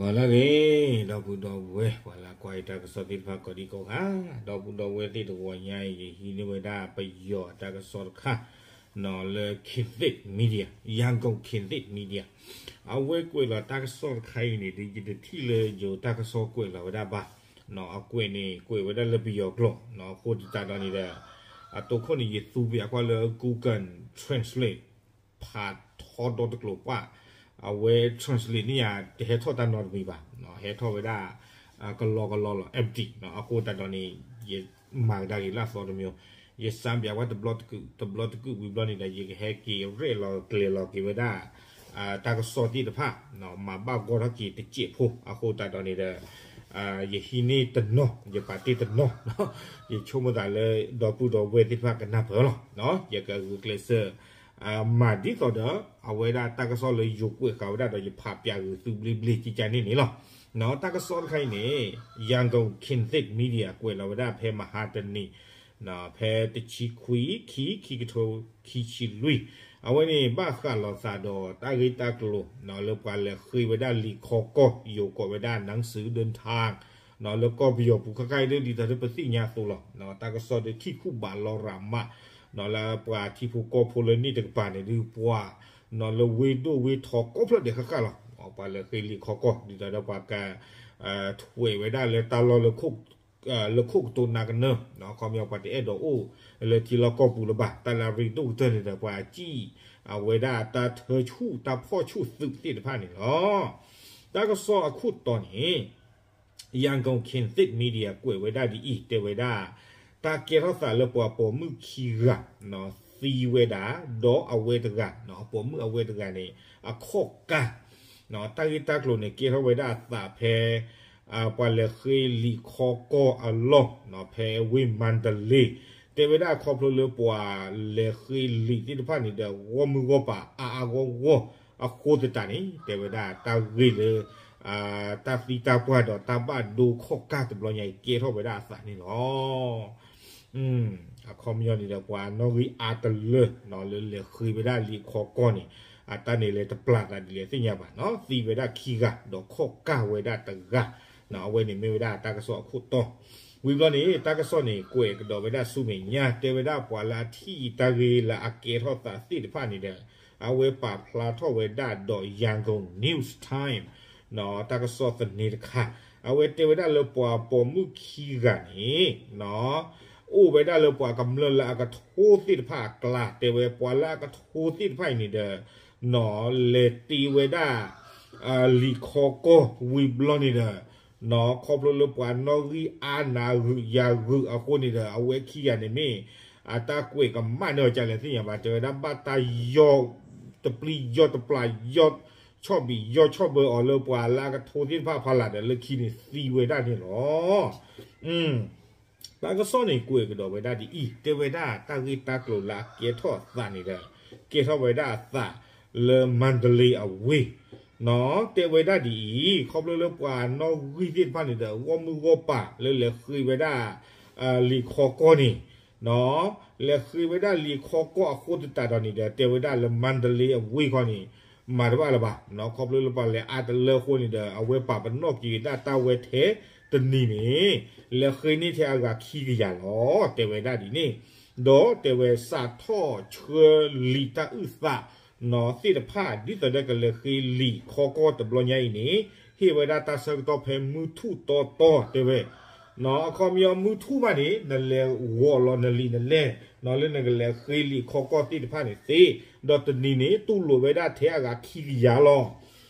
ဂီၤလၢအဂ့ၤ ဒီပုၢ်ဒီဝဲၢ် ပှၤလၢအကွၢ်ယတၢ်ကစီၣ်သ့ၣ်တဖၣ်ကိးဒံကိးဂၤ, ဒီပုၢ်ဒီဝဲၢ်သ့ၣ်တဂီၤညါအံၤ ယဟံးန့ၢ်ဝဲဒၣ်ပယီၤတၢ်ကစီၣ်တခါ နီၢ်လၢ Kinthic Media, Yangon Kinthic Media အဝဲကွဲးလီၤတၢ်ကစီၣ်တခါအံၤန့ၣ် ဒ်ယတထံၣ်လၢယိၤတၢ်ကစီၣ်ကွဲးလီၤဝဲဒၣ်ဘၣ်, နီၢ်အကွဲးန့ၣ် ကွဲးဝဲဒၣ်လၢပယီၤကျိာ်, နီၢ်အဃိသတးဒီးန့ၣ်ဒီး အတိခိၣ်န့ၣ် ယသူပ့ၤအကွၢ်လၢ Google Translate ဖးထီဒီတကျိၤပှၢ်, အဝဲ translate န့ၢ်ယၤ တဟဲထီၣ်တၢ်နီတမံၤဘၣ်, ဟဲထီၣ်ဝဲဒၣ် ကလီကလီလီၤ empty နီၢ်အဃိသတးဒီးန့ၣ် ယမၤကဒါက့ၤလၢအသီတမံၤ, ယစၢဘၣ်ဝဲတဘျီတကုာ် တဘျီတကုာ်ဝံၤဘျီန့ၣ်ဒီး ယကဟဲက့ၤရဲၣ်လီၤကျဲၤလီၤက့ၤဝဲဒၣ် တၢ်ကစီၣ်သ့ၣ်တဖၣ် မၤဘၣ်ဂီၢ်ထီၣ်က့ၤတစဲးဖိ အဃိသတးဒီးန့ၣ်ဒီး ယဟံးန့ၢ်တနီၤ ယပာ်တ့ၢ်တနီၤ, ယဆိကမိၣ်သးလၢ ဒီပုၢ်ဒီဝဲၢ်သ့ၣ်တဖၣ်ကနၢ်ပၢၢ်လီၤ, ယကဂုာ်ကျဲးစၢး မၤဒ်သိးဒီး အဝဲဒၣ်တၢ်ကစီၣ်လၢယိၤကွဲးဃာ်ဝဲဒၣ်ဒီးယဖးပၠးဂုာ်သုဘျ့ဘျ့ကကန့ၣ်န့ၣ်လီၤ. တၢ်ကစီၣ်တခါအံၤန့ၣ် Yangon Kinthic Media ကွဲးလီၤဝဲဒၣ်ဖဲမဟါတနံၤ ဖဲတဆံခွံ ခံ ခံကထိခံဆံလွံၢ်, အဝဲန့ၣ်ဘၣ်ဃးလိာ်သးဒီးတၢ်ဂ့ၢ်တၢ်ကျိၤ လၢပှၤလဲၤဃ့ဝဲဒၣ်လံာ်ခီကီၢ် ယိၤကိးဝဲဒၣ် နၢ်စူဒၢထၢၣ် လၢကီၢ်ပယီၤပူၤခါခါအံၤ ဒ်သိးဒီးပသ့ၣ်ညါအသိးလီၤ. တၢ်ကစီၣ်ဒုးခံခူၣ်ဘးလီၤရးမး လၢပှၤထံဖိကီၢ်ဖိလၢန့ၣ်တကပၤန့ၣ်ဒုးပှၤ လၢဝ့ၢ်ဒိၣ်ဝ့ၢ်ထီကိးဖျၢၣ်ဒဲးဃၣ်ဃၣ်လီၤ. ပှၤလဲၤဃ့လံာ်ခီကီၢ် ဒ်သိးဒီးပှၤက ထွဲးဝဲဒၣ်လၢတၢ်လီၢ် လၢခိၣ်ကတိၤနၢ်ကနၢ ခီပညီပှၤတအဲၣ်ဒိးအိၣ်လၢထံလီၢ်ကီၢ်ပူၤလၢၤဘၣ် တၢ်လၢအရ့ဒိၣ်ကတၢၢ်န့ၣ်ဒီး ပှၤစံၣ်အဝဲဒၣ်တၢ်ထၢဆူၣ်တၢ်ဖီၣ်ဆူၣ်သုးသ့ၣ်တဖၣ်န့ၣ်လီၤ. တၢ်ကစီၣ်အခိၣ်တီန့ၣ် Yangon Kinthic Media ကွဲးဝဲဒၣ်ဒ်အံၤ တဲဝဲဒၣ် တၢ်ကဲထီၣ်သးလၢပှၤပိာ်မုၣ်ခံဂၤ သံဝဲဒၣ် ဒီးအဝဲတဂၤ ပိာ်မုၣ်အဝဲတဂၤန့ၣ် အခီၣ်ကၢ် တၢ်ဂ့ၢ်တၢ်ကျိၤန့ၣ် ကဲထီၣ်ဝဲဒၣ်အသးဖဲ ပှၤလဲၤဃ့လံာ်ခီကီၢ်အလီၢ် ဖဲဝ့ၢ်မါတလ့ တဲဝဲဒၣ်ခီဖျိလၢပှၤလဲၤဃ့လံာ်သ့ၣ်တဖၣ်န့ၣ်ဒီး ဂီၢ်မုၢ်ဂီၢ်ပၤအါအါဂီၢ်ဂီၢ်အဃိသတးန့ၣ် တဲဝဲဒၣ်တၢ်ဂ့ၢ်လၢ တၢ်သံတၢ်ပှၢ်ဒီးတၢ်ဘၣ်ဒိခီၣ်ကၢ်တဘျီညါအံၤ ကဲထီၣ်ဝဲဒၣ်အသးန့ၣ်လီၤ. အခီပညီန့ၣ်ဒီး ပှၤနီၣ်ဂံၢ်အါတလၢ လၢလဲၤဃ့ဝဲဒၣ်လံာ်ခီကီၢ်န့ၣ် အတၢ်န့ၣ်လဲၤတပျၢ်သးဒ်လဲၣ်သ့ၣ်ညါဘၣ်နီၤ သံဝဲဒၣ်ခံဂၤ ဒီးခီၣ်ကၢ်ဝဲဒၣ်တဂၤ အဝဲန့ၣ်မ့ၢ်ဝဲဒၣ်တၢ်ကစီၣ်အခိၣ်တီ ဝံၤဘျီန့ၣ် တၢ်ကစီၣ်န့ၣ် ကွဲးကဒီးဝဲဒၣ်ဆူမဲာ်ညါ တဲဝဲဒၣ်ပှၤလၢအထံၣ်တၢ်ဂ့ၢ်လၢအကဲထီၣ်သးသ့ၣ်တဖၣ်န့ၣ်ဒီး အဝဲပာ်ဖျါထီၣ်ဝဲဒၣ်ဒီး Yangon News Times တၢ်ကစီၣ်သန့တခါ အဝဲတဲဝဲဒၣ်လၢပှၤပိာ်မုၣ်ခံဂၤန့ၣ် အိၣ်ဝဲဒၣ်လၢပှၤကမျၢၢ်လၢအကထိသ့ၣ်တဖၣ်အကျါ တဲဝဲပှၤလၢအကထိသ့ၣ်တဖၣ်အံၤန့ၣ်ဒီး လဲၤတ့ဝဲဒၣ် လံာ်ခီကီၢ်ဝံၤဘျီန့ၣ်ဒီး ခီဖျိလၢပှၤနီၣ်ဂံၢ်အါနၤဂုာ်ယၤဂုာ်အဃိန့ၣ်ဒီး အဝဲခံဂၤန့ၣ်မ့ၢ် အတၢ်ကွဲးကမၣ်န့ၢ်အီၤကလဲၣ်သ့ၣ်ညါဘၣ် တဲဝဲဒၣ်ဘၣ်တၢ်ယီၢ် တပျံၤယီၢ်တပျၢ်ယီၢ် ဆီၣ်ဘံၣ်ယီၢ်ဆီၣ်ဘၢအီၤလၢပှၤလၢအကထိသ့ၣ်တဖၣ်ဖီလာ်ဒီး လၢခံန့ၣ်သံဝဲဒၣ်န့ၣ်လီၤ. တၢ်ကစီၣ်န့ၣ်ကွဲးကဒီးဝဲဒၣ်ဒ်အံၤ တဲဝဲဒၣ်တၢ်ဂ့ၢ်တၢ်ကျိၤလၢအကဲထီၣ်အသးန့ၣ်ဒီး ကဲထီၣ်ဝဲဒၣ်အသးလၢမါတလ့အဝ့ၢ် တဲဝဲဒၣ်ဒ်အံၤ ခီဖျိလၢပှၤနီၣ်ဂံၢ်သ့ၣ်တဖၣ်န့ၣ်ဒီး ဂီၢ်မုၢ်ဂီၢ်ပၤလၢလဲၤဃ့ဝဲဒၣ် လံာ်ခီကီၢ်န့ၣ် လဲၤဃ့ဝဲဒၣ်လံာ်ခီကီၢ်အဃိသတးဒီးန့ၣ်ဒီး တဲဝဲဒၣ်လၢမါတလ့အဝ့ၢ်ခီန့ၣ် မၤတဘၣ်လၢၤဘၣ် ခီဖျိလၢပှၤလဲၤအါတလၢအဃိန့ၣ်ဒီး အဝဲပာ်ပနီၣ်က့ၤဝဲဒၣ်တၢ်ဝဲထဲတနံၤန့ၣ် လဲၤဃ့န့ၢ်ထဲအဂၤခံကယၤလီၤ တဲဝဲဒၣ်ဒ်န့ၣ် ဒီးတဲဝဲစးထီၣ်ဆှၢလံာ်တၢ်အုၣ်သး သ့ၣ်တဖၣ် ဒ်သိးဒီးကလဲၤဃ့လံာ်ခီကီၢ်တဘျီညါအံၤန့ၣ် ဟ့ၣ်ဝဲဒၣ်တၢ်ဆၢကတီၢ်ဖဲမုၢ်ထူၣ်တီတီတဲဝဲ အခီပညီမုၢ်ထူၣ်မးန့ၣ် နလဲၤဂီၤလီၤနလံာ်နလဲၢ် လၢနကလဲၤဃ့လံာ်ခီကီၢ်သ့ၣ်တဖၣ်န့ၣ်သ့ ဒီးတနံၤန့ၣ် တူၢ်လိာ်ဝဲဒၣ်ထဲအဂၤခံကယၤလီၤ.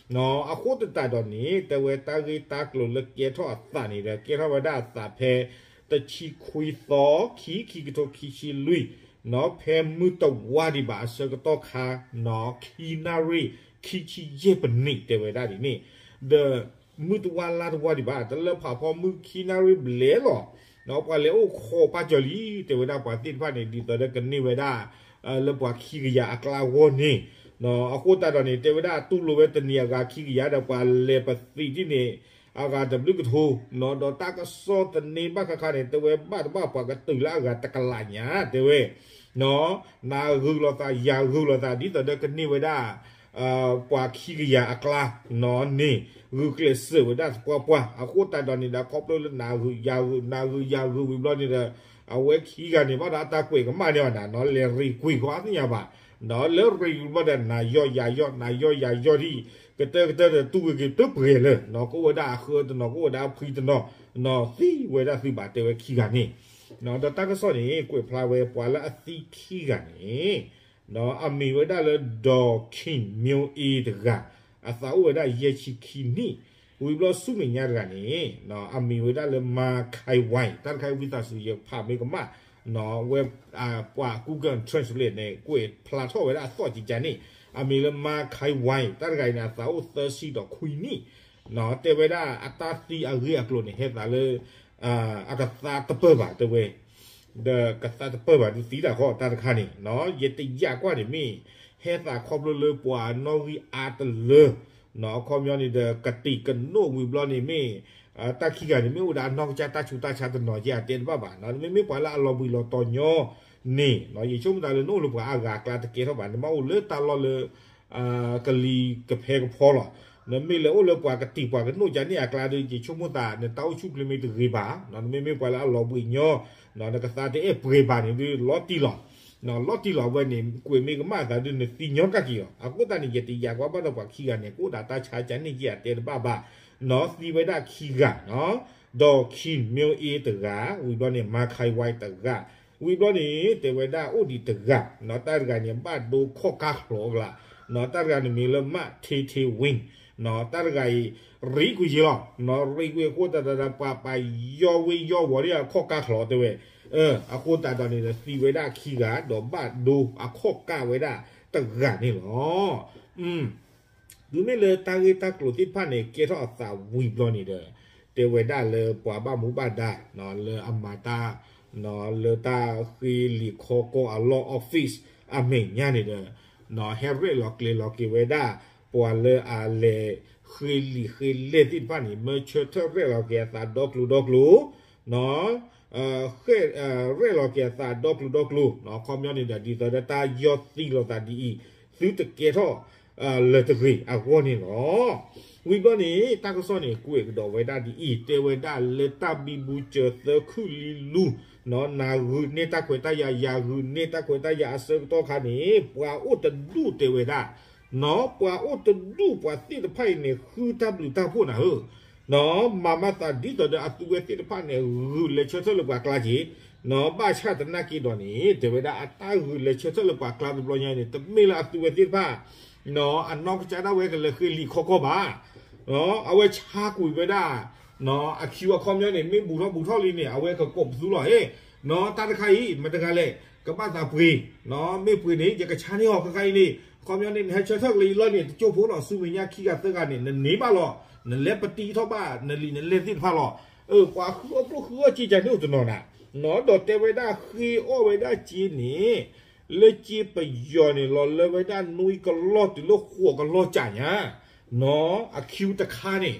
အဃိသတးဒီးန့ၣ် တဲဝဲတၢ်ဂ့ၢ်တၢ်ကျိၤလၢကဲထီၣ်အသးန့ၣ်ဒီး ကဲထီၣ်ဝဲဒၣ်အသးဖဲ တဆံခွံသီ ခံ ခံကထိခံဆံလွံၢ် ဖဲမုၢ်တဝါဒံးဘၣ်အဆၢကတီၢ်ခါ ခံနၣ်ရံၣ် ခံဆံယဲၢ်ပနံး တဲဝဲဒၣ်ဒ်န့ၣ် ဒီးမုၢ်တဝါလါတဝါဒံးဘၣ် တလၢဖးဖီမုၢ်ခံနၣ်ရံၣ်ဘျဲၣ်လီၤ. ပှၤလဲၤအိၣ်ခိးပာ်စၢၤလံ တဲဝဲဒၣ်ပှၤသ့ၣ်တဖၣ်န့ၣ် ဒ်သိးဒီးကန့ၢ်ဝဲဒၣ် လၢပှၤခံကယၤအကျါအဂီၢ်န့ၣ် အဃိသတးဒီးန့ၣ် တဲဝဲဒၣ်တူၢ်လိာ်ဝဲတနံၤအဂၤခံကယၤဒီးပှၤလဲၤပသံးဒ်န့ၣ် အဂၤတဘျုးကထိ ဒီးတၢ်ကစီၣ်သန့ဘၣ်ဃးဃးန့ၣ် တဲဝဲဘၣ်တဘၣ်ပှၤကတုၤလၢအဂၤတကလးညါ တဲဝဲ နၤဂုာ်လိာ်သး ယၤဂုာ်လိာ်သး ဒ်သိးဒီးကန့ၢ်ဝဲဒၣ် ပှၤခံကယၤအကျါန့ၣ် ဂုာ်ကျဲးစၢးဝဲဒၣ်သပှၢ်ပှၢ် အဃိသတးဒီးန့ၣ်ဒီး ခီဖျိလၢနၤဂုာ်ယၤဂုာ် နၤဂုာ်ယၤဂုာ်ဝံၤဘျီန့ၣ်ဒီး အဝဲခံဂၤန့ၣ် ဘၣ်ဒီးအတၢ်ကွဲးကမၣ်န့ၢ်အီၤနၤနီၤ လဲၤရ့ကွံာ်ဃီအသ့ၣ်ညါဘၣ် ဒီးလၢရ့ကွံာ်ဘျီဒီး နၤယီၢ်ယၤယီၢ် နၤယီၢ်ယၤယီၢ်ဒ် ကတၢၢ်ကတၢၢ်ဒီးတူၢ်ဝဲက့ၤတပှဲၤလၢ ကအိၣ်ဝဲဒၣ်အဃၢတနီၤ ကအိၣ်ဝဲဒၣ်အဖှံတနီၤ သံဝဲဒၣ်သုဘၣ်တဲဝဲခံဂၤန့ၣ် ဒီးတၢ်ကစီၣ်န့ၣ် ကွဲးဖျါဝဲပှၤလၢအသံခံဂၤန့ၣ် အမ့ၢ်ဝဲဒၣ်လၢ Dorkin Myo A တဂၤ အသးအိၣ်ဝဲဒၣ်ယဲၢ်ဆံခံနံၣ် ဝံၤဘျီဆူမဲာ်ညါတဂၤန့ၣ် အမ့ၢ်ဝဲဒၣ်လၢ Ma Kai Wai တၢ်တခါအံၤဝံသးစူၤယဖးမ့ၢ်ကမၣ် ဝဲ ပှၤ Google Translate န့ၣ် ကွဲးဖျါထီၣ်ဝဲဒၣ်အသီၣ်ကကါန့ၣ် အမ့ၢ်လၢ Ma Kai Wai တၢ်တဂၤအံၤန့ၣ် အသးအိၣ်သၢဆံဒီးခွံနံၣ် တဲဝဲဒၣ်အတၢ်သံအဂ့ၢ်အကျိၤန့ၣ် ဟဲသးလၢ အကသါတပၢၢ်ဘၣ်တဲဝဲ ဒီးကသါတပၢၢ်ဘၣ်ဒုးသံတၢ်ဃီတၢ်တခါန့ၣ် ယတယာ်ကွၢ်န့ၣ်မ့ၢ် ဟဲသးခီဖျိလၢပှၤနီၣ်ဂံၢ်အါတလၢ အခီပညီန့ၣ်ဒီး ကတံာ်ကနိၣ်ဝံၤဘျီန့ၣ်မ့ၢ် တၢ်ခံဂၤန့ၣ်မ့ၢ်အိၣ်ဒီးအနီၢ်ကစၢ်တၢ်ဆူးတၢ်ဆါတနီၤက့ အတဲတဘၣ်ဘၣ် မ့မ့ၢ်ပှၤလၢအလီၤဘှံးလီၤတီၤညီန့ၣ် ယဆိကမိၣ်သးလၢနအိၣ်လၢပှၤအါဂၤအကျါတကဲထီၣ်ဘၣ် နမ့ၢ်အိၣ်လၢတၢ်လီၢ်လၢ ကလံၤကဖဲကဖီလီၤ. နမ့ၢ်လဲၤအိၣ်လၢပှၤကတံာ်ပှၤကနိၣ်ကန့ၣ်အကျါဒီး ယဆိကမိၣ်သး နတၢ်အိၣ်ဆူၣ်ချ့မ့ၢ်တဂ့ၤဘၣ် နမ့မ့ၢ်ပှၤလၢအလီၤဘှံးညီ နကသါတအဲၣ်ပှဲၤဘၣ်န့ၣ်ဒုး လီၤတံၢ်လီၤ. လီၤတံၢ်လီၤ အဝဲန့ၣ် ကွဲးမ့ၢ်ကမၣ်သးဒုး နသံညီတၢ်က့ၤလီၤ. အဃိသတးန့ၣ် ယတယာ်ကွၢ်ဘၣ်ဒီးပှၤခံဂၤန့ၣ် ကအိၣ်ဒီးတၢ်ဆါကန့ၣ်က့ အတဲတဘၣ်ဘၣ် သံဝဲဒၣ်ခံဂၤ ဒီး Kim Myo A တဂၤ ဝံၤဘျီန့ၣ် Ma Kai Wai တဂၤ ဝံၤဘျီန့ၣ် တဲဝဲဒၣ်အိၣ်ဒံးတဂၤ တၢ်တဂၤန့ၣ် ဘၣ်ဒိခီၣ်ကါချီအကျါ တၢ်တဂၤန့ၣ်မ့ၢ်လၢ Ma Te Te Win တၢ်တဂၤအံၤ ရံးကွံာ်ယ့လီၤ ရံးကွံာ်အဃိသတးဒီး ပှၤပာ်ယီၢ်ဝ့ယီၢ်ဝီၤဒ်အခီၣ်ကါချီတဲဝဲ အဃိသတးဒီးန့ၣ်ဒီး သံဝဲဒၣ်ခံဂၤ ဒီးဘၣ်ဒိအခီၣ်ကါဝဲဒၣ်တဂၤန့ၣ်လီၤ. တုၤမ့ၢ်လၢတၢ်ဂ့ၢ်တၢ်ကျိၤသ့ၣ်တဖၣ်န့ၣ် ကဲထီၣ်အသးဝံၤဘျီန့ၣ်ဒီး တဲဝဲဒၣ်လၢပှၤဘၣ်မူဘၣ်ဒါ လၢအမၤတၢ် လၢတၢ်ဃ့လံာ်ခီကီၢ်အလီၢ် office အမဲာ်ညါန့ၣ်ဒီး ဟဲရဲၣ်လီၤကျဲၤလီၤက့ၤဝဲဒၣ် ပှၤလၢအလဲၤဃ့လံာ်ဃ့လဲၢ်သ့ၣ်တဖၣ်န့ၣ် မၢဆၢထၢၣ်ရဲၣ်လီၤက့ၤအသးဒီကျိၤဒီကျိၤ ရဲၣ်လီၤက့ၤအသးဒီကျိၤဒီကျိၤ အခီပညီန့ၣ်ဒီး ဒ်သိးဒီးတၢ်ယီၢ်သံလိာ်သးဒ်အံၤ သုတကဲထီၣ် လၢၤတဂ့ၤအဂီၢ်န့ၣ်လီၤ. ဝံၤဘျီန့ၣ် တၢ်ကစီၣ်န့ၣ် ကွဲးကဒီးဝဲဒၣ်ဒ်အံၤ တဲဝဲဒၣ်လၢတၢ်ဘံဘူစၢၤသၢခုၣ်လံလူ နၤဂုာ်န့ၢ်တၢ်ခွဲးတၢ်ယာ် ယၤဂုာ်န့ၢ်တၢ်ခွဲးတၢ်ယာ်အဆၢကတီၢ်ခါန့ၣ် ပှၤအိၣ်တဒူၣ်တဲဝဲဒၣ် ပှၤအိၣ်တဒူၣ်ပှၤသ့ၣ်တဖၣ်အံၤန့ၣ် ဃုတၢ်ဘျုးတၢ်ဖှိၣ်နၤဧၢ မၤမၤသးဒ်သိးဒီးအသုဝဲသ့ၣ်တဖၣ်န့ၣ် ဂုာ်လဲၤဆၢထၢၣ်လၢပှၤကျါက့ၤ ဘၣ်ဆၣ်သနာ်က့ဒီးန့ၣ် တဲဝဲဒၣ်အတၢ်ဂုာ်လဲၤဆၢထၢၣ်လၢပှၤကျါတဘျီညါန့ၣ် တမ့ၢ်လၢအသုဝဲသ့ၣ်တဖၣ် အနီၢ်ကစၢ်ဒၣ်ဝဲကလဲၤဃ့လံာ်ခီကီၢ်ဘၣ် အဝဲဆါကွံာ်ဝဲဒၣ် အခံအခီပညီန့ၣ် မ့ၢ်ဘူးထီၣ်ဘူးထီၣ်လံန့ၣ် အဝဲကကိးပသူလီၤ ဟ့ၣ် တၢ်တခါအံၤ မတဂၤလဲၣ် ကဘၣ်သးပှ့ၤ မ့ၢ်ပှ့ၤန့ၣ် ယကဆါန့ၢ်အီၤခဲခါအံၤန့ၣ် အခီပညီန့ၣ် နဟဲဆၢထၢၣ်ကလံၤလီၤန့ၣ် တကၠိဖိလီၤ ဆူမဲာ်ညါခံဂၤသၢဂၤန့ၣ် နန့ၢ်ဘၣ်လီၤ နလဲၤပတံထီၣ်ဘၣ်နလံာ်နလဲၢ်သ့ၣ်တဖၣ်လီၤ ပှၤဃုအီၣ်ကျိၣ်ဃုအီၣ်စ့ကန့ၣ်အိၣ်တနီၤနၤ ဒီးတဲဝဲဒၣ်ဃ့အီၣ်ဝဲဒၣ်စ့န့ၣ် လၢစ့ပယီၤန့ၣ် လီၤလၢဝဲဒၣ်နွံကလီၢ်တုၤလၢဃိးကလီၢ်ကၠးညါ အခံတခါန့ၣ်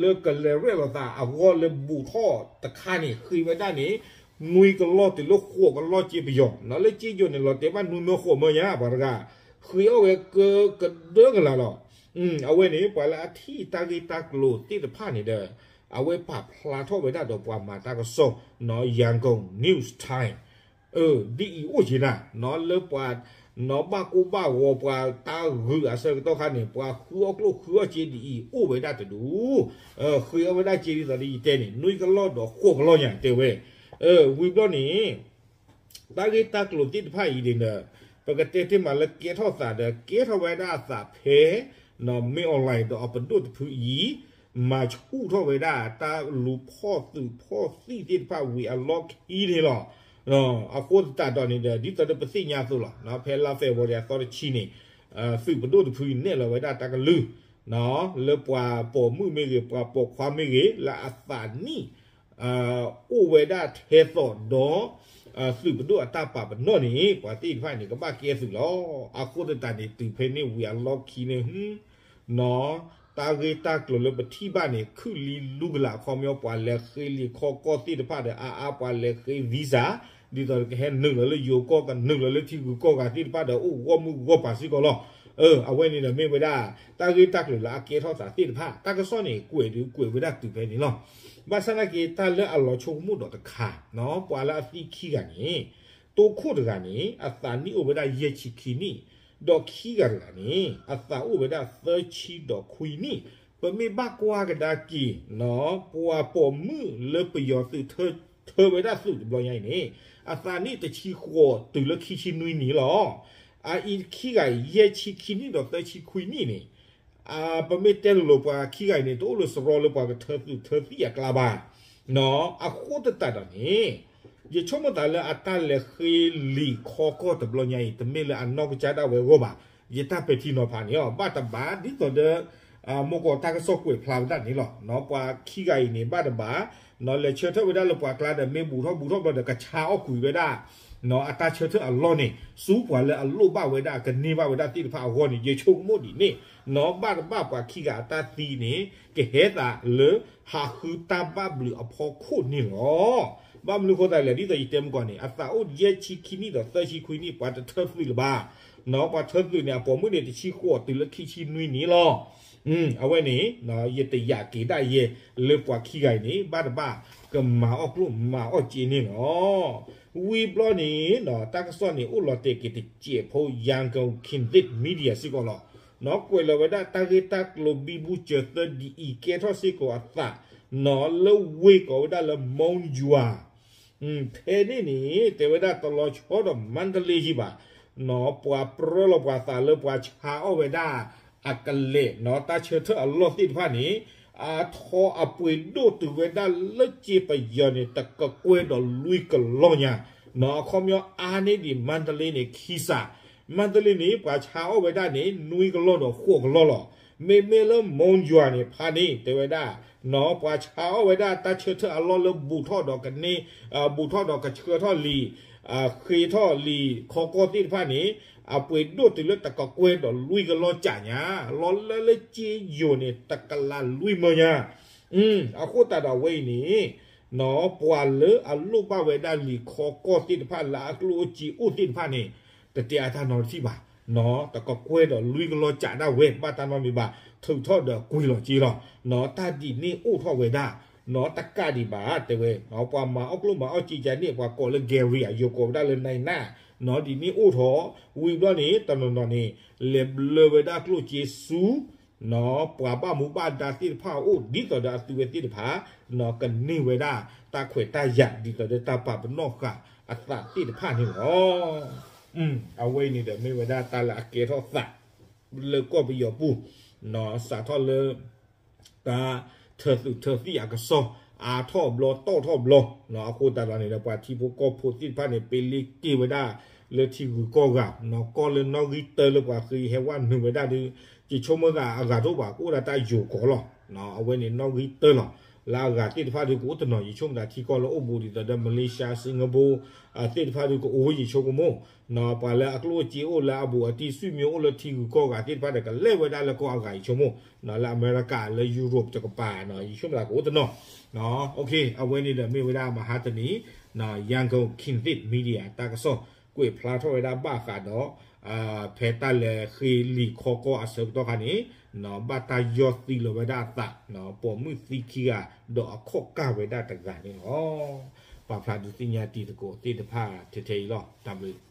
လၢကလဲၤရဲၣ်လီၤသးအဂီၢ်လၢဘူးထီၣ်တခါန့ၣ် ဃ့ဝဲဒၣ်န့ၣ် နွံကလီၢ်တုၤလၢဃိးကလီၢ်စ့ပယီၤ လၢစ့ယိၤန့ၣ် လီၤတဲာ်ဘၣ်နွံမၢဃိးမၢညါ ပှၤတဂၤ ဃ့အီၣ်ဝဲကကဒၢကလးလီၤ အဝဲန့ၣ် ပှၤလၢအထံၣ်တၢ်ဂ့ၢ်တၢ်ကျိၤသ့ၣ်တဖၣ်န့ၣ်ဒီး အဝဲပာ်ဖျါထီၣ်ဝဲဒၣ်ဒီးပှၤမၤတၢ်ကစီၣ် Yangon News Time ဒ်အံၤအိၣ်က့ၤနၤ လၢပှၤ ဘၣ်ကိၢ်ဘၣ်ဂီၤပှၤတၢ်ဂုာ်အဆၢကတီၢ်ခါန့ၣ် ပှၤဃုအီၣ်ကျိၣ်ဃုအီၣ်စ့ဒ်အံၤ အိၣ်ဝဲဒၣ်တဒူၣ် ဃ့အီၣ်ဝဲဒၣ်စ့ဒ်သိးဒီးယတဲန့ၣ် နွံကလီၢ်ဒီးဃိးကလီၢ်ညါတဲဝဲ ဝံၤဘျီန့ၣ် တၢ်ဂ့ၢ်တၢ်ကျိၤသ့ၣ်တဖၣ်အံၤန့ၣ်ဒီး ပကတဲတ့ၢ်မးလၢကဲထီၣ်သးဒီး ကဲထီၣ်ဝဲဒၣ်အသးဖဲ မင်းအောင်လှိုင် ဒီးအပဒိၣ်တဖုအံၤ မၤဆူၣ်ထီၣ်ဝဲဒၣ်တၢ်လူၤဖီၣ်သုးဖီၣ်သံၣ်သ့ၣ်တဖၣ်ဝံၤအလီၢ်ခံန့ၣ်လီၤ. အဃိသတးဒီးန့ၣ်ဒီး ဒ်သိးဒီးပသ့ၣ်ညါအသိးလီၤ. ဖဲလါ February အသီတဆံန့ၣ် သုးပဒိၣ်တဖုအံၤနဲၣ်လီၤဝဲဒၣ်တၢ်ကလုၢ် လၢပှၤပိာ်မုၣ်မ့ၢ်ဂ့ၤ ပှၤပိာ်ခွါမ့ၢ်ဂ့ၤ လၢအသးနံၣ် အိၣ်ဝဲဒၣ်ထဲသိးဒီး သုးပဒိၣ်အတၢ်ပာ်ပနီၣ်န့ၣ် ပှၤသ့ၣ်တဖၣ်န့ၣ် ကဘၣ်ကဲသုးလီၤ. အဃိသတးန့ၣ် တုၤဖဲန့ၣ်ဝံၤအလီၢ်ခံန့ၣ် တၢ်ဂ့ၢ်တၢ်ကျိၤလၢပထံၣ်ဘၣ်န့ၣ် ခုၣ်လံလူကလး အခီပညီ ပှၤလဲၤဃ့လံာ်ခီကီၢ်သ့ၣ်တဖၣ်ဒီး အါအါပှၤလဲၤဃ့ visa ဒ်သိးကဟဲနုာ်လီၤလၢယိၤကီၢ် ကနုာ်လီၤလၢထံဂုၤကီၢ်ဂၤသ့ၣ်တဖၣ်ဒီး အိၣ်ဂီၢ်မုၢ်ဂီၢ်ပၤစ့ၢ်ကီးလီၤ. အဝဲန့ၣ်ဒီးမ့ၢ်ဝဲဒၣ် တၢ်ဂ့ၢ်တၢ်ကျိၤလၢအကဲထီၣ်သးသ့ၣ်တဖၣ် တၢ်ကစီၣ်န့ၣ် ကွဲးဒုးကွဲးဝဲဒၣ်တုၤဖဲန့ၣ်လီၤ. ဘၣ်ဆၣ်သနာ်က့ တၢ်လၢအလီၤဆိကမိၣ်ဒီးတခါ ပှၤလၢအသံခံဂၤန့ၣ် တိခိၣ်တဂၤန့ၣ် အသးနံၣ်အိၣ်ဝဲဒၣ်ယဲၢ်ဆံခံနံၣ်, ဒီးခံဂၤတဂၤန့ၣ် အသးအိၣ်ဝဲဒၣ်သၢဆံဒီးခွံနံၣ်. ပမ့ၢ်ဘၣ်ကွၢ်ကဒါက့ၤ ပှၤပိာ်မုၣ်လၢပယီၤသုးထၢဝဲဒၣ်သုးတဘျီညါအံၤန့ၣ် အသးနံၣ်တဆံဃိးတုၤလၢခံဆံနွံနံၣ်လီၤ. အအံၤခံဂၤအံၤ ယဲၢ်ဆံခံနံၣ်ဒီးသၢဆံခွံနံၣ်န့ၣ် ပမ့ၢ်တဲလိၤလိၤ ပှၤခံဂၤအံၤန့ၣ် တအိၣ်လၢစရီလၢပှၤကထၢသုးထၢသံအကျါဘၣ်. အဃိသတးဒီးန့ၣ် ယဆိကမိၣ်သးလၢအတၢ်လဲၤဃ့လံာ်ခီကီၢ်တဘျီညါအံၤ တမ့ၢ်လၢအနီၢ်ကစၢ်ဒၣ်ဝဲအဂီၢ်ဘၣ်. ယတၢ်ပဲာ်ထံနီၤဖးန့ၣ် ဘၣ်တဘၣ် ဒ်သိးဒီး မိၢ်ကီၢ်တၢ်ကစီၣ်ကွဲးဖျါဝဲဒၣ်န့ၣ်လီၤ. ပှၤခံဂၤအံၤန့ၣ် ဘၣ်တဘၣ် လဲၤဆၢထၢၣ်ဝဲဒၣ်လၢပှၤကျါဒီး မ့ၢ်ဘူးထီၣ်ဘူးထီၣ်ဘျီဒီး ကဆါအီၣ်ကွံာ်ဝဲဒၣ် အတၢ်ဆၢထၢၣ်အလီၢ်န့ၣ် ဆူပှၤလၢအလိၣ်ဘၣ်ဝဲဒၣ် ကန့ၢ်ဘၣ်ဝဲဒၣ်သ့ၣ်တဖၣ်အဂီၢ်န့ၣ် ယဆိကမိၣ်ဒ်န့ၣ် ဘၣ်တဘၣ်ပှၤခံဂၤအတၢ်သံန့ၣ် ကဟဲသးလၢဟးဃုတၢ်ဘၣ်ဘျုးအဖီခိၣ်န့ၣ်လီၤ. ဘၣ်မနုၤအဃိသတးလဲၣ် ဒ်သိးယတဲမုၢ်ကီၢ်န့ၣ် အသးအိၣ်ယဲၢ်ဆံခံနံၣ်ဒီးသၢဆံခွံနံၣ် ပှၤတထၢသုးလၢၤဘၣ်. ပှၤထၢသုးန့ၣ် အပိာ်မုၣ်န့ၣ် တဆံဃိးတုၤလၢခံဆံနွံနံၣ်လီၤ. အဝဲန့ၣ် ယတယာ်က့ၤဒၣ်ယဲ လၢပှၤခံဂၤအံၤန့ၣ် ဘၣ်တဘၣ်ကမၤအီၣ်ကျိၣ်မၤအီၣ်စ့န့ၣ်လီၤ. ဝံၤဘျီန့ၣ် တၢ်ကစီၣ်န့ၣ် အိၣ်လီၤတဲာ်က့ၤတစဲးဖိ Yangon Kindit Media စ့ၢ်ကီးလီၤ. ကွဲးလီၤဝဲဒၣ်တၢ်ဂ့ၢ်တၢ်ကျိၤဘံဘူစၢၤသၢဒ်အံၤ ကဲထီၣ်စ့ၢ်ကီးအသး လၢဝ့ၢ်ကိးဝဲဒၣ်လၢ Monywa ဖဲန့ၣ်န့ၣ် တဲဝဲဒၣ်တလီၤဆီဒီး Mandalay ယံၤဘၣ်, ပှၤပြၢလီၤပှၤသးလၢပှၤဆါအီၣ်ဝဲဒၣ် အကလဲာ် တၢ်ဆၢထၢၣ်အလီၢ်သ့ၣ်တဖၣ်န့ၣ် အထီအပှ့ၤဒိၣ်တုၤဝဲဒၣ်လၢစ့ပယီၤန့ၣ် တကကွဲၢ်ဒီးလွံၢ်ကလီၢ်ညါ, အခီပညီအါန့ၢ်ဒံး Mandalay န့ၣ် ခံစး, Mandalay န့ၣ် ပှၤဆါအီၣ်ဝဲဒၣ်န့ၣ် နွံကလီၢ်ဒီးဃိးကလီၢ်လီၤ. မ့မ့ၢ်လၢ Monywa န့ၣ် ဖဲန့ၣ် တဲဝဲဒၣ် ပှၤဆါအီၣ်ဝဲဒၣ်တၢ်ဆၢထၢၣ်အလီၢ်လၢဘူးထီၣ်ဒီးကန့ၢ်, ဘူးထီၣ်ဒီးကဆှၢထီၣ်လံာ်, ဃ့ထီၣ်လံာ်ခီကီၢ်သ့ၣ်တဖၣ်န့ၣ် အပှ့ၤဒိၣ်တုၤလၢတကကွဲၢ်ဒီးလွံၢ်ကလီၢ်ကၠးညါ, လီၤလၢလၢစ့ယိၤန့ၣ် တကလးလွံၢ်မၢညါ. အဃိသတးဒီးအဝဲအံၤန့ၣ် ပှၤလၢအလိၣ်ဘၣ်ဝဲဒၣ်လံာ်ခီကီၢ်သ့ၣ်တဖၣ်လၢအကျိၣ်အိၣ်စ့အိၣ်သ့ၣ်တဖၣ်န့ၣ် တတဲအတၢ်နီတထံၣ်ဘၣ်, တကကွဲၢ်ဒီးလွံၢ်ကလီၢ်ကၠးဒၣ်ဝဲ ဘၣ်တၢ်နီတမံၤဘၣ်, ထုးထီၣ်ဒီးကွံာ်လီၤစ့လီၤ. တၢ်ဒ်န့ၣ်အိၣ်ထီၣ်ဝဲဒၣ် တကးဒံးဘၣ် တဲဝဲ ပှၤမၤအီၣ်ကျိၣ်မၤအီၣ်စ့ကန့ၣ် ပှၤကိးလၢ Gary အယိၤကိးဝဲဒၣ်လၢ Naina ဒ်န့ၣ်အိၣ်ထီၣ် ဝံၤဘျီန့ၣ် တနီၤနီၤန့ၣ် လဲၤဘျၢဝဲဒၣ်ကျိၣ်စ့ဆူ ပှၤဘၣ်မူဘၣ်ဒါသ့ၣ်တဖၣ်အအိၣ် ဒ်သိးဒီးအသုဝဲသ့ၣ်တဖၣ် ကန့ၢ်ဝဲဒၣ်တၢ်ခွဲးတၢ်ယာ် ဒ်သိးဒီးတၢ်ပာ်ပနီၣ်ဃာ်အသးသ့ၣ်တဖၣ်န့ၣ်လီၤ. အဝဲအံၤန့ၣ်ဒီးမ့ၢ်ဝဲဒၣ်တၢ်လၢအကဲထီၣ်သး လၢကီၢ်ပယီၤပူၤ စးထီၣ်လၢ တၢ်ထၢသုးထၢသံၣ်အကစီၣ် အါထီၣ်ဘျီတီၣ်ထီၣ်ဘျီ အဃိသတးဒီးန့ၣ်ဒီး ပှၤထံဖိကီၢ်ဖိသ့ၣ်တဖၣ်န့ၣ် ပ့လ့က့ၤဝဲဒၣ်လၢထံဂုၤကီၢ်ဂၤ ကီၢ်လၢနီၣ်ဂံၢ်တၢလၢပှၤဃ့ဟဲဝဲနုာ်ဝဲဒၣ်ဒီး ယဆိကမိၣ်သးအဂၤတအိၣ်ဘၣ် ကအိၣ်ဒၣ်တၢ်ယိၤကီးလီၤ. အဝဲန့ၣ်နီၣ်ဂံၢ်တၢလီၤ. လၢအဂၤသ့ၣ်တဖၣ်ဒီးကအိၣ်တနီၤ ယဆိကမိၣ်သးထံကီၢ်လၢအိၣ်ဘူးဒ်သိးဒီး Malaysia Singapore သ့ၣ်တဖၣ်ဒီးကအိၣ် ယဆိကမိၣ် ပှၤလၢအကျိၣ်စ့အိၣ်လၢအဘူးအတံၢ် စုမ့ၢ်အိၣ်လၢထံဂုၤကီၢ်ဂၤသ့ၣ်တဖၣ်ဒီး ကလဲၤဝဲဒၣ်လၢကီၢ်အဂၤ ယဆိကမိၣ် လၢအမဲရကၤ လၢယူရိးတကပၤ ယဆိကမိၣ်သးကအိၣ်တနီၤ. အဝဲန့ၣ်ဒီးမ့ၢ်ဝဲဒၣ်မဟါတနံၤ Yangon Kindit Media တၢ်ကစီၣ်ကွဲးဖျါထီၣ်ဝဲဒၣ်ဘၣ်ဃးဒီး ဖဲတၢ်လဲၤဃ့လံာ်ခီကီၢ်အဆၢကတီၢ်ခါန့ၣ် ဘၣ်တၢ်ယီၢ်သံလီၤဝဲဒၣ်အသး ပိာ်မုၣ်သံခံဂၤ ဒီးအခီၣ်ကၢ်ဝဲဒၣ်တဂၤန့ၣ်လီၤ. ပာ်ဖျါဒုးသ့ၣ်ညါတံၤသကိးသ့ၣ်တဖၣ်ထဲထဲအံၤလီၤ. တၢ်ဘျုး